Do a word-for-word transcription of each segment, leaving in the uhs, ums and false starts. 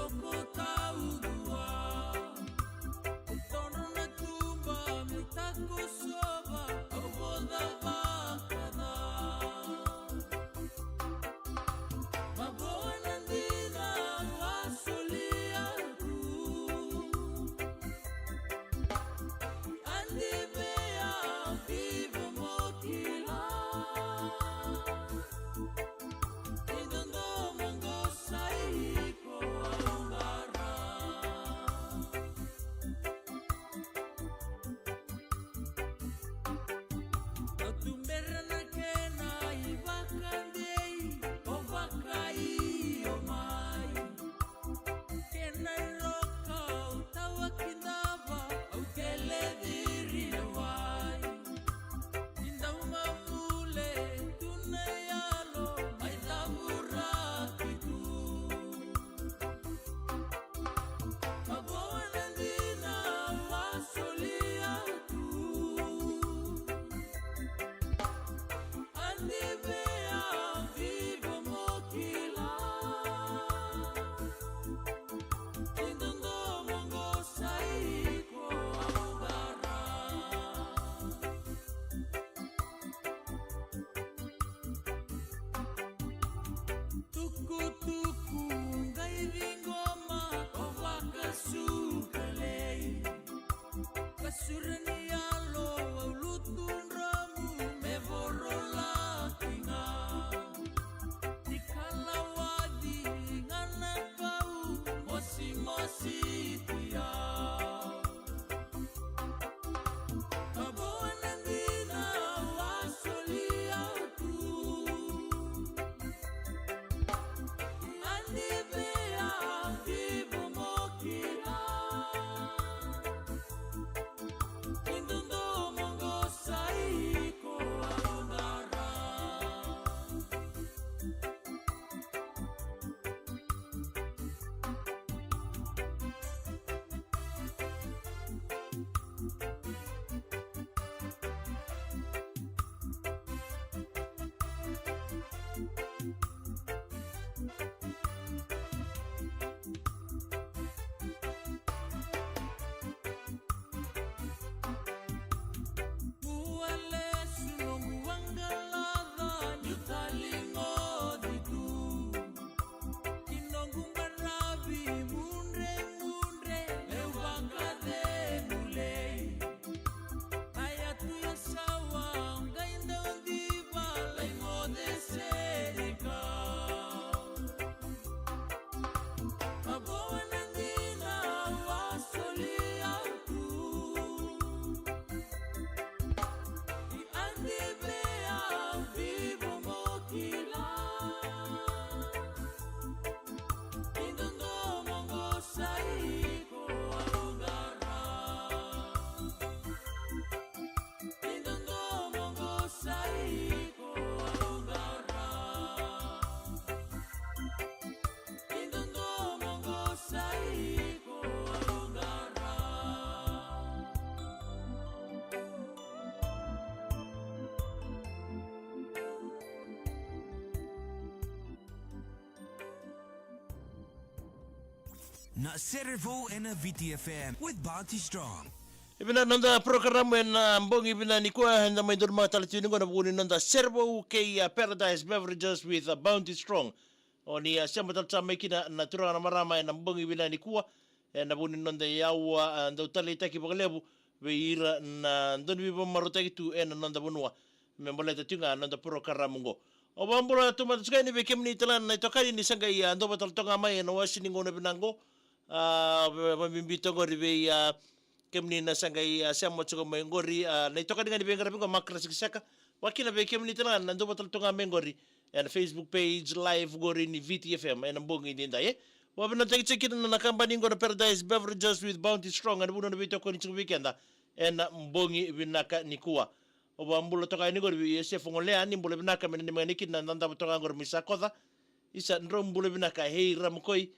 Ko taudua, e todro na tuba me takosova, au voca vakaca. Mavoa na dina au a solia tu. Adi vei au vivo mo kila. Ni dodomo qo sa iko au qara. Au tubera na kena ivakadei, o vakaio mai. Kena iroka au tawa kidava, au kele ciri wai. Ni dau mavule tu na yalo, mai cavuraki tu. Mavoa na dina au a solia tu. Adi vei au vivo mo kila. Ni dodomo qo sa iko au qara. Tukutuku qai ciqoma o vakasukalei. Kasura ni yalo au lutu dromu me vorolaki ga. Ni kalawaci ga na kau mosimosi tu ya. Mavoa na dina au a solia tu. Adi vei au vivo mo kila. Ni dodomo qo sa iko au qara. Mua lesu noqu vaqalaca niu taligoci tu. Ki noqu qaravi mudremudre meu vakacegulei. Ai atu ya sawa qai dau diva lai moce serika. Mavoa na dina au a solia tu. Ni adi vei au vivo mo kila. Ni dodomo qo sa iko au qara. Ni dodomo qo sa iko au qara. Ni dodomo qo sa iko au qara. Na Serevou ena V T F M with Bounty Strong. E vinaka na noda porokaramu ena bogi vinaka nikua, eda mai donumaka tale tiko qo ena vuku ni noda Serevou kei a Paradise Beverages with a Bounty Strong. O ni a sema tale tiko mai kina na turaga na marama ena bogi vinaka nikua, ena vuku ni noda yawa, a, dau taleitaki vakalevu vei ira na dau ni veivakamarautaki tu ena noda vanua. Me baleta tiko ga na noda porokaramu qo. Au vakabula tu mada tiko yani vei kemuni tale ga na itokani ni sa qai, a, dau vata tale toka ga mai ena wasi ni gauna vinaka qo. A, va-, vabibi toka qori vei, a, kemuni na sa qai, a, sema tiko mai qori, a, na itokani ga ni veiqaravi qo, Makra Sikiseka. Vakakina vei kemuni tale ga na dau vata tale toka ga mai qori ena Facebook page live qori ni V T F M ena bogi edaidai, e. Vakavinavinakataki tiko kina na kabani qo na Paradise Beverages with Bounty Strong ena vuku ni nona veitokoni tiko vei keda ena bogi vinaka nikua. Au vakabula toka yani qori vei Iosefa Golea, ni bula vinaka, me nanumi ga yani kina na dadavu toka qori mai Sakoca. Isa, drau bula vinaka, Hei Ramukoi.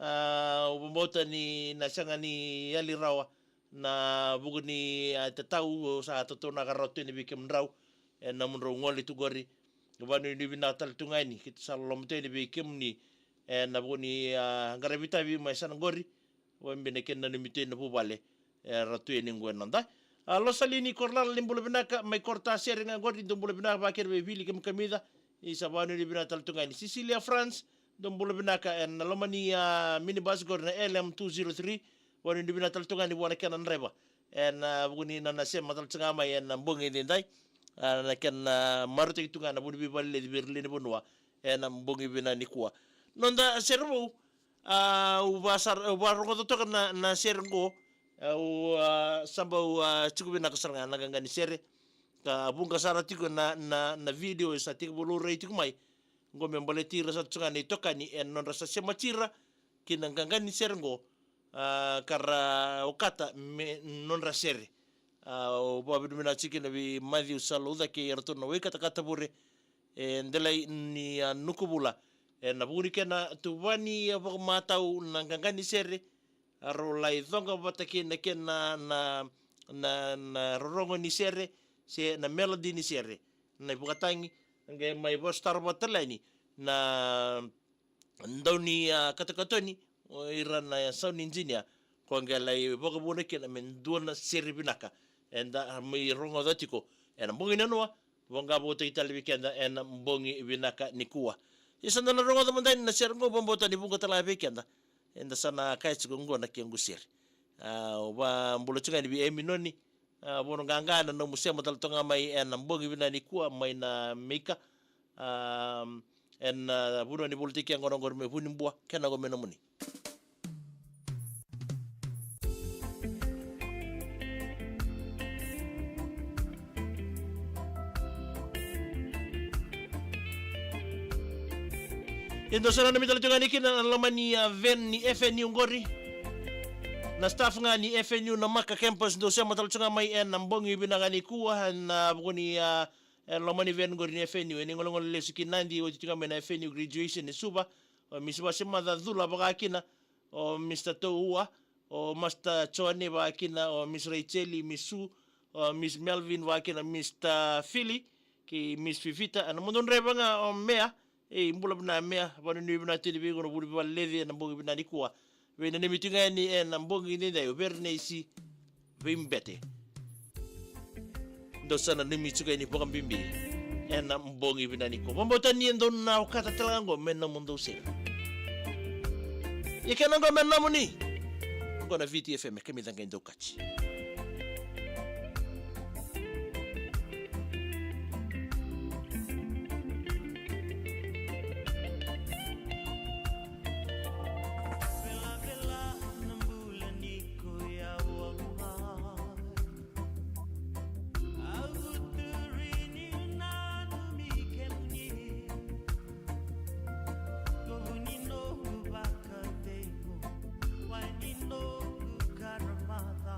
A, au vakabauta ni na sega ni yali rawa na vuku ni, a, tatau, au sa tataunaka rawa tu yani vei kemudrau ena nomudrau gole tu qori. Vakanuinui vinaka tale tu ga yani, keitou sa loloma tu yani vei kemuni ena vuku ni, a, qaravi tavi mai sana qori. Vakabibi na kena nanumi tu na vuvale era tu yani qo e noda. A, Losalini Korolala, ni bula vinaka, mai Korotasere ga qori, dou bula vinaka vakere vei Vili kei Kamica. Isa, vakanuinui vinaka tale tu ga yani. Cecilia France, dou bula vinaka, ena loma ni, a, minibus qori na L M two zero three. Vakanuinui vinaka tale tu ga yani vua na kena draiva ena vuku ni nona sema tale tu ga mai ena bogi edaidai. A, na kena, a, marautaki tu ga na vu ni veivakaleci vei ira na lewe ni vanua ena bogi vinaka nikua. Noda sere vou, a, au vaka sara, au vakarogoca toka na, na sere qo. Au, a, sa bau, a, tiko vinaka sara ga na qaqa ni sere. Ka vuqa sara tiko na, na, na video e sa tekivu laurai tiko mai qo me baleti ira sa tu ga na itokani ena nodra sa semati ira ki na qaqa ni sere qo, a, ka ra okata me nodra sere. A, au vakavinavinaka tiko kina vei Matthew Salouca kei iratou na wai katakata vure e Delai ni, a, Nukuvula ena vuku ni kena tuvani, a, vakamatau na qaqa ni sere. A rau lai coqa vata kei na kena na, na, na rorogo ni sere se na melody ni sere. Na ivakatagi, qai mai vakasotara vata tale yani na dau ni, a, katakatoni, o ira na sound engineer, ko qai lai vakavuna kina me dua na sere vinaka eda mai rogoca tiko ena bogi nanoa, vaqo vakataki tale vei keda ena bogi vinaka nikua. Ia sa da na rogoca mada yani na sere qo, vakabauta ni vuqa tale ga vei keda eda sa na kaya tiko qo na kequ sere. A, au vakabula tiko ga yani vei Eminoni, a, Vono Qaqa, na nomu sema tale toka ga mai ena bogi vinaka nikua mai na Meika. A, ena, a, vanua ni volitaki yaqona qori mai Vunibua, kena qo me nomuni. Ia dou sa nanumi tale tu ga yani kina na loma ni, a, van ni F N U qori. Na staff ga ni F N U na Maka campus, dou sema tale tu ga mai ena bogi vinaka nikua ena vuku ni, a, ena loma ni van qori ni F N U, ena igolegole lesu ki Nadi, oti tu ga mai na F N U graduation e Suva. O Miss Vasemaca Cula vaka kina, o Mister Toua, o Master Johnny vaka kina, o Miss Rachel, Miss Sue, o Miss Melvin vaka kina, Mister Philly kei Miss Fifita. Ena nomudou draiva ga o Mea. Ei, bula vinaka Mea, vakanuinui vinaka tu yani vei iko na vu ni veivakaleci ena bogi vinaka nikua. Veinanumi tu ga yani ena bogi edaidai o Vereneisi Veibete. Dou sa nanumi tiko yani vakabibi ena bogi vinaka nikua. Vakabauta ni dou na okata tale ga qo me nomudou sere. Ia kena qo me nomuni. Qo na Viti F M, kemuni caqai dou kati. Velavela na bula ni ko i au au mai. Au turini nanumi kemuni. Noqu ni noqu vakacegu, wai ni noqu karamaca.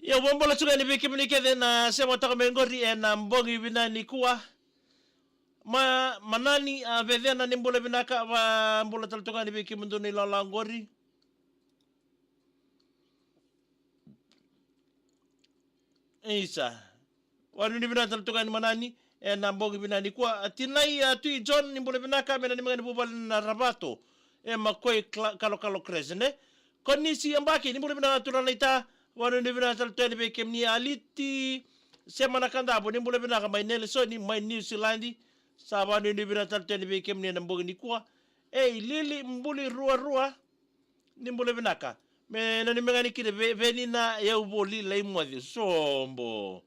Ia, vakabula tu ga yani vei kemuni kece na sema toka mai qori ena bogi vinaka nikua. Ma, Manani, a, Vecena, ni bula vinaka, vakabula tale tu ga yani vei kemudou na ilawalawa qori. Isa. Vakanuinui vinaka tale tu ga yani Manani, ena bogi vinaka nikua. A, Tinai, a, Tui John, ni bula vinaka, me nanumi ga ni vuvale na Ravato. E Makoi Kla-, Kalokalo Crescent, e. Konisi Abaki, ni bula vinaka turaga naita, vakanuinui vinaka tale tu yani vei kemuni. Aliti Sema Nakadavu, ni bula vinaka mai Nelson, mai New Zealand. Sa vakanuinui vinaka tale tu yani vei kemuni ena bogi nikua. Ei, Lili Buli Ruarua, ni bula vinaka. Me nanumi ga ni kina ve-, veni na yau voli lai moci. Sobo.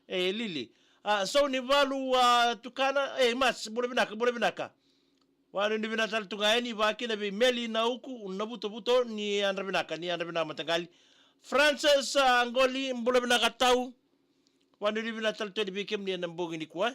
E, Lili. A, Saunivalu, a, Tukana. E, Mas, bula vinaka, bula vinaka. Vakanuinui vinaka tale tu ga yani, vaka kina vei Meli Nauku, Navutovuto, ni yadra vinaka, ni yadra vinaka mataqali. Francis, a, Qoli, bula vinaka tau. Vakanuinui vinaka tale tu yani vei kemuni ena bogi nikua.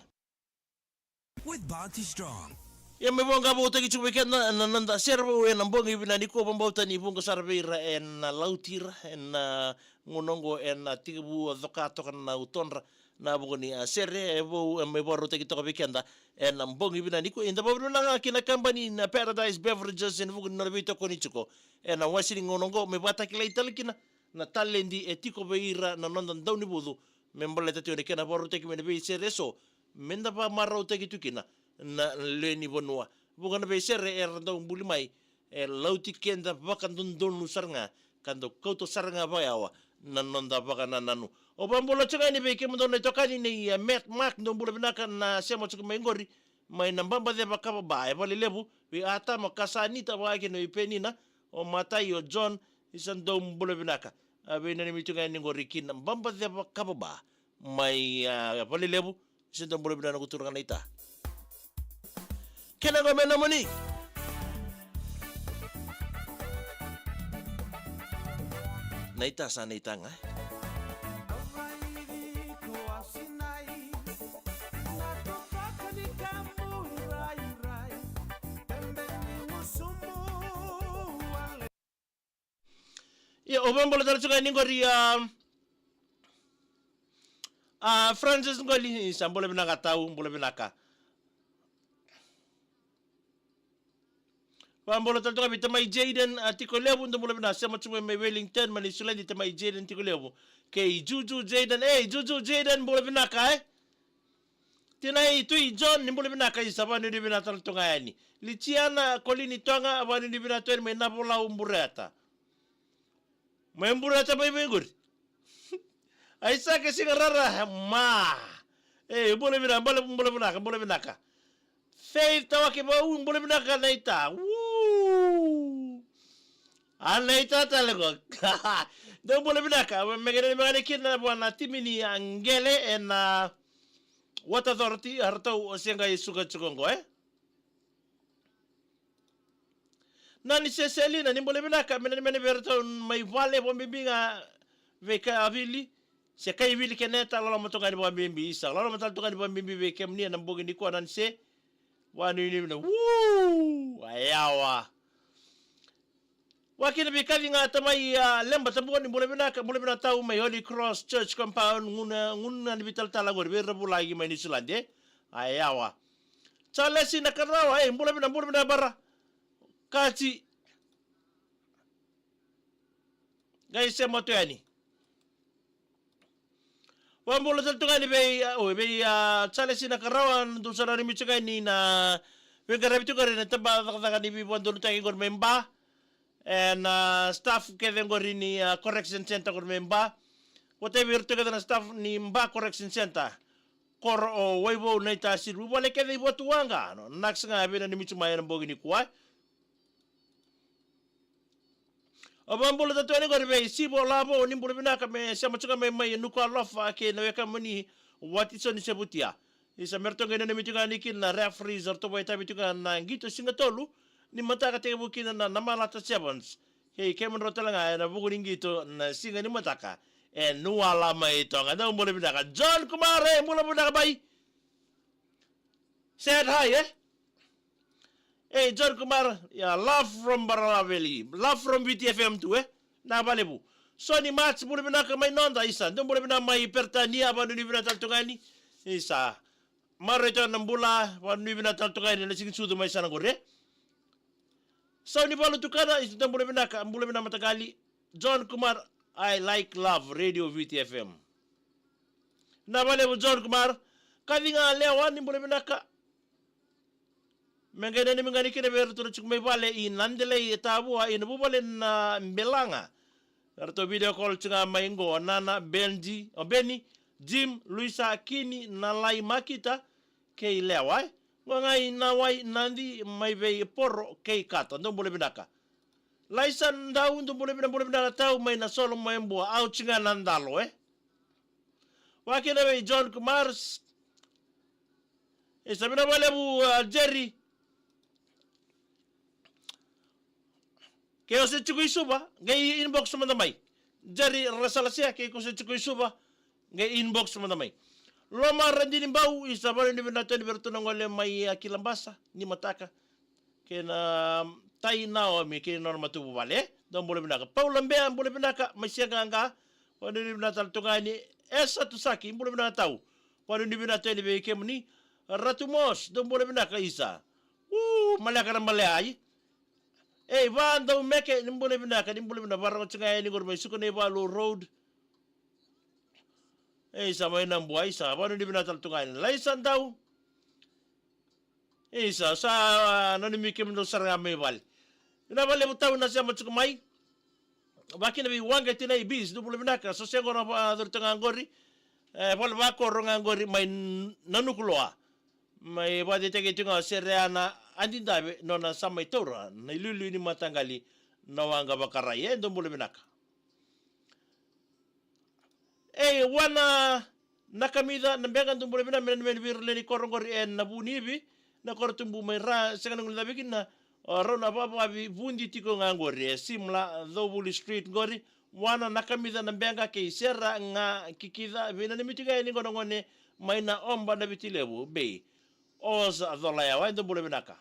With Bounty Strong. Ia me voqa vou taki tiko vei keda na noda sere vou ena bogi vinaka nikua, vakabauta ni vuqa sara vei ira ena lauti ira ena gauna oqo ena tekivu coka toka na utodra na vuqa ni, a, sere e vou, e, me vakarautaki toka vei keda ena bogi vinaka nikua. Eda vakavinavinaka ga ki na kabani na Paradise Beverages ena vuku ni nona veitokoni tiko ena wase ni gauna oqo me vakatakilai tale kina na taledi e tiko vei ira na noda daunivucu me baleta tiko na kena vakarautaki mai na veisere eso, me da vakamarautaki tu kina na lewe ni vanua. Vuqa na veisere era dau buli mai, e lauti keda vakadodonu sara ga, ka dau kauta sara ga vakayawa na noda vakanananu. Au vakabula tiko ga yani vei kemudou na itokani nei, e, Matt Mark, dou bula vinaka na sema tiko mai qori, mai na Babaceva Kava Ba, e Valelevu, vei Atama ka sa nita vaka kina vei Penina, o Matai, o John, isa dou bula vinaka. A, veinanumi tiko ga yani qori ki na Babaceva Kava Ba mai, a, Valelevu, isa dou bula vinaka na noqu turaga naita. Kena qo me nomuni. Naita sa naita ga. Ia, au vakabula tale tiko yani qori, a, a, Francis Qoli, sa bula vinaka tau, bula vinaka. Vakabula tale tiko vei tamai Jaden, a, Tikolevu, dou bula vinaka, sema tiko mai Wellington, mai Niu Siladi, tamai Jaden Tikolevu. Kei Juju Jaden, ei, Juju Jaden, bula vinaka, e. Tinai Tui John, ni bula vinaka, isa, vakanuinui vinaka tale tu ga yani. Litiana Kolini Toga, vakanuinui vinaka tu yani mai Navolau, Bureta. Mai Bureta mai vei qori. Aisake Sigarara, ma. E, bula vinaka, bula, bula vinaka, bula vinaka. Faith Tawakivau, bula vinaka naita. Woo. A naita tale qo. Dou bula vinaka, me qai nanumi ga yani kina vua na timi ni, a, qele ena Water Authority, a ratou se qai suka tiko qo, e. Nani Seselina, ni bula vinaka, me nanumi yani vei iratou mai vale, vakabibi ga vei Kaivili, se Kaivili Keneta, loloma toka yani vakabibi, isa, loloma tale toka yani vakabibi vei kemuni ena bogi nikua Nani Se, vakanuinui vinaka, woo, a yawa. Vaka kina vei Kaci ga tamai, a, Leba Tabua, ni bula vinaka, bula vinaka tau mai Holy Cross Church Compound, gunu, gunu ni veitalatala qori, vei ira vulagi mai Niu Siladi, e. A yawa. Charles Nakarawa, e, bula vinaka, bula vinaka bara. Kati. Qai sema tu yani. Vakabula tale tu ga yani vei, a, o, vei, a, Charles Nakarawa, dou sa nanumi tiko ga yani na veiqaravi tiko qori na tabacakacaka ni veivakadodonutaki qori mai Ba. Ena, a, staff kece qori ni, a, correction center qori mai Ba. Vata vei iratou kece na staff ni Ba Correction Center. Koro o Waivou, naita Sirivale kece i Vatuwaqa. No, naks ga veinanumi tu mai ena bogi nikua. Au vakabula tale tu yani qori vei Sivo Lavo, ni bula vinaka, me sema tu ga mai, mai Nuku'alofa kei na wekamuni Watisoni Sevutia. Isa, me ratou qai nanumi tu ga yani kina na referees, ratou vakaitavi tu ga na qito siga tolu ni mataka tekivu kina na, na Malata Sevens. Kei kemudrau tale ga ena vuku ni qito na siga ni mataka e Nuala mai Toga. Dou bula vinaka. John Kumare, bula vinaka bai. Said hi, e? Ei, John Kumare, ia, love from Baralaveli, love from Viti F M tu, e? Na valevu. Soni Mats, bula vinaka mai noda, isa. Dou bula vinaka mai Peritania, vanuinui vinaka tale tu ga yani. Isa. Maro e toka na bula, vanuinui vinaka tale tu ga yani, na siga ni sucu mai sa na qori. Saunivalu Tukana, isa, dou bula vinaka, bula vinaka mataqali. John Kumar, I like love Radio Viti F M. Na valevu John Kumar, kaci ga lewa ni bula vinaka. Me qai nanumi ga ni kina vei iratou na tiko mai vale i Nadelei e Tavua, i na vuvale na Belaga. Eratou video call tiko ga mai qo, Nana, Benji, o Beni, Jim, Luisa, Kini, Nalai, Makita, kei Lewa, e. Qo ga i Nawai, Nadi, mai vei Poro, kei Kata, dou bula vinaka. Laisa Dau, dou bula vinaka, bula vinaka tau, mai na Solo, mai Bua, au tiko ga na dalo, e. Vakina vei John Kumar. E sa vinaka vakalevu, uh, Jerry. Ke o se tiko i Suva, qai inbox mada mai. Jerry Rasalasia, ke o se tiko i Suva, qai inbox mada mai. Loma Radini Bau, isa, vanuinui vinaka tu yani vei iratou na gole mai, a, Kilabasa, ni mataka. Kei na tai Naomi, kei na nona matavuvale, e? Dou bula vinaka. Paula Bea, bula vinaka, mai Siaqaqa. Vanuinui vinaka tale tu ga yani, Esa Tusaki, bula vinaka tau. Vanuinui vinaka tu yani vei kemuni. Ratu Mos, dou bula vinaka, isa. U, maleka na bale ai. Ei, va dau meke, ni bula vinaka, ni bula vinaka, varago tiko ga yani qori mai Sukanaivalu Road. Ei, sa mai na bua, isa, vanuinui vinaka tale tu ga yani. Laisa Dau. Isa, sa, a, nanumi kemudou sara ga mai vale. Vinaka vakalevu tau na sema tiko mai. Vakina vei Waqe Tinai Bis, dou bula vinaka, so se qo na, a, curu tu ga qori. E, vale vakoro ga qori mai N-, Nanukuloa. Mai vakadeitaki tiko ga o Sereana Adidave, nona sa mai taura na iliuliu ni mataqali na waqa vakarai, e, dou bula vinaka. Ei, Wana Nakamica Nabeqa, dou bula vinaka, me nanumi yani vei ira na lewe ni koro qori e Navunivi, na koro tubu mai Ra, sega ni guilecavi kina, o rau na vakavavi vudi tiko ga qori e Simla, Covuli Street qori. Wana Nakamica Nabeqa kei Sera Gakikica, veinanumi tiko ga yani qo na gone mai na Oba, Navitilevu, Bay. Osa Colayawa, e, dou bula vinaka.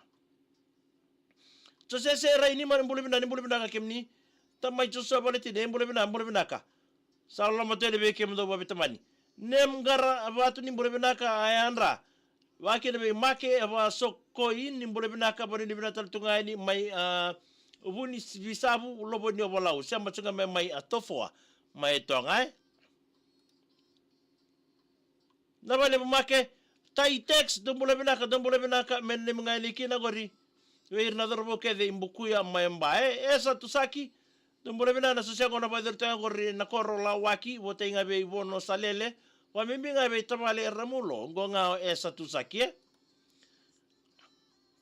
Josese Rainima, ni bula vinaka, ni bula vinaka kemuni. Tamai Joshua Valetini, e, bula vinaka, bula vinaka. Sa loloma tu yani vei kemudou vakaveitamani. Nem Qara Vatu, ni bula vinaka, a yadra. Vakina vei Make, e, Vasokoi, ni bula vinaka, vanuinui vinaka tale tu ga yani mai, a, Vunivisavu, Lovoniovalavu. Sema tu ga mai, mai, a, Tofoa, mai Toga, e. Na vale vamake, Tai Tex, dou bula vinaka, dou bula vinaka, me nanumi ga yani kina qori. Vei ira na cauravou kece i Bukuya mai Ba, e, Esa Tusaki, dou bula vinaka, na so se qo na vakacuru tu ga qori na koro Lawaki, votai ga vei Vono Salele, vakabibi ga vei tavale Ramulo, qo ga o Esa Tusaki, e.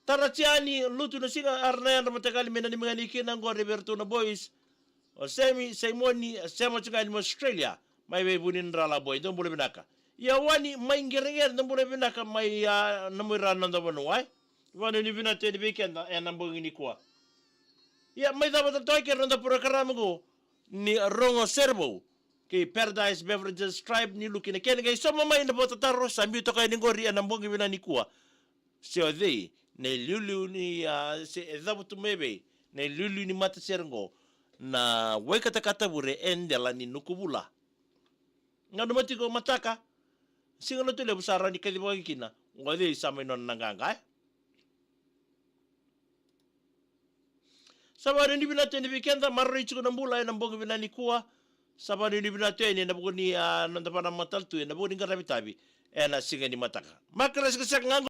Tara Tiani, lutu na siga, ara na yadra mataqali me nanumi ga yani kina qori vei iratou na boys. O Semi, Simoni, sema tu ga yani mai Australia, mai vei Vunidrala boy, dou bula vinaka. Ia Wani mai Qereqere, dou bula vinaka mai, a, Namuira, noda vanua, e. Vanuinui vinaka tu yani vei keda ena bogi nikua. Ia mai cava tale toka kei na noda porokaramu qo ni Rogo Serevou kei Paradise Beverages Tribe, ni luki na kena qai sauma mai na vakatataro sa biu toka yani qori ena bogi vinaka nikua. Se o cei na iliuliu ni, a, se e cavutu mai vei na iliuliu ni matasere qo na Waikatakata Vure e dela ni Nukuvula. Nanuma tiko mataka, siga Lotulevu sa rawa ni kacivaki kina, o cei sa mai nona na qaqa, e. Sa vanuinui vinaka tu yani vei keda, maroroi tiko na bula ena bogi vinaka nikua. Sa vanuinui vinaka tu yani ena vuku ni, a, noda vanamata tu ena vuku ni qaravi tavi ena siga ni mataka. Makarasi ka seka ga